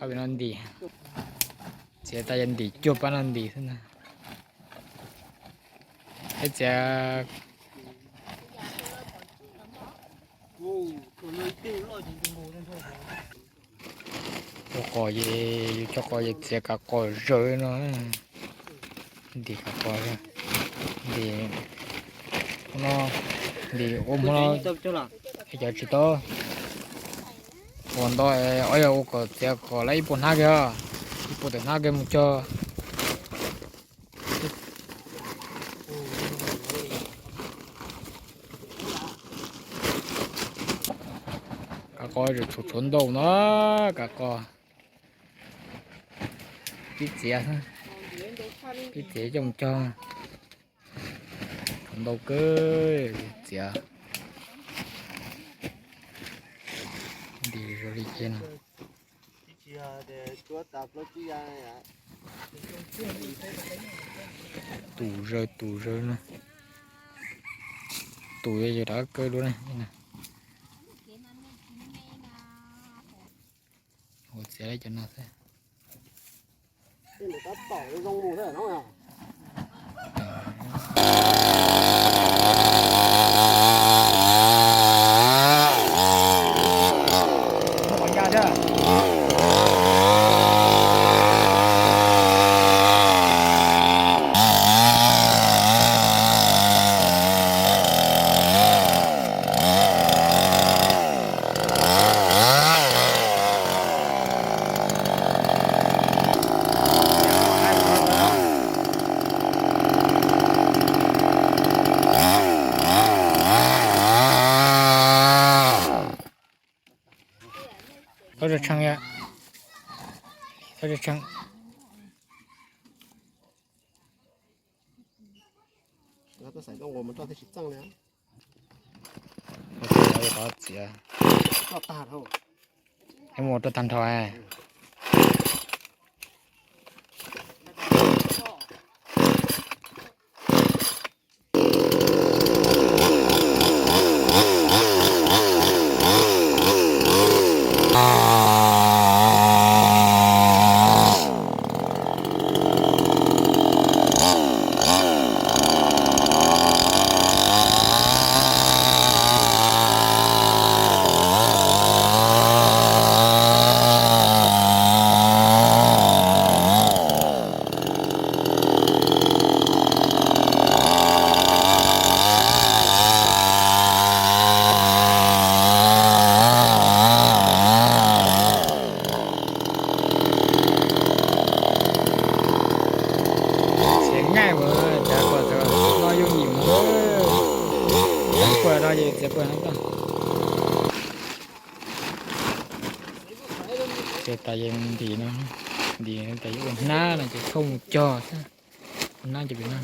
Pab no ntim, txiav tas yog ntim cuag pab no ntim xwb na. Peb txiav cov qos, yus cov qos yus txiav kav qos zawg no, ntim kav qos, ntim no, ntim ua hmo no, cov tsis tau ua ntau, ob yog ua kom txiav kom lawv ib puas hnab kiag, ib puas tawm hnab kiag mus cog. Kav qos tshuav tshuav ntau no, kav qos pib txiav, pib txiav coj mus cog. Tshuav ntau kawg, txiav ntim zoo li ces no. Tus zawg, tus zawg no, tus yog yus rov kaw dua na. Ua txiav li cov no xwb. Txhob tshee, txhob tshee. Txiav, mus rau tag nrho. Txiav nqaij mas cas kom no yooj yim mus. Txiav puag no ces txiav puag no. Txiav tas ces ntim no, ntim tas yuav ua hnab no ces thauj mus cog xwb. Ua hnab ces pem no.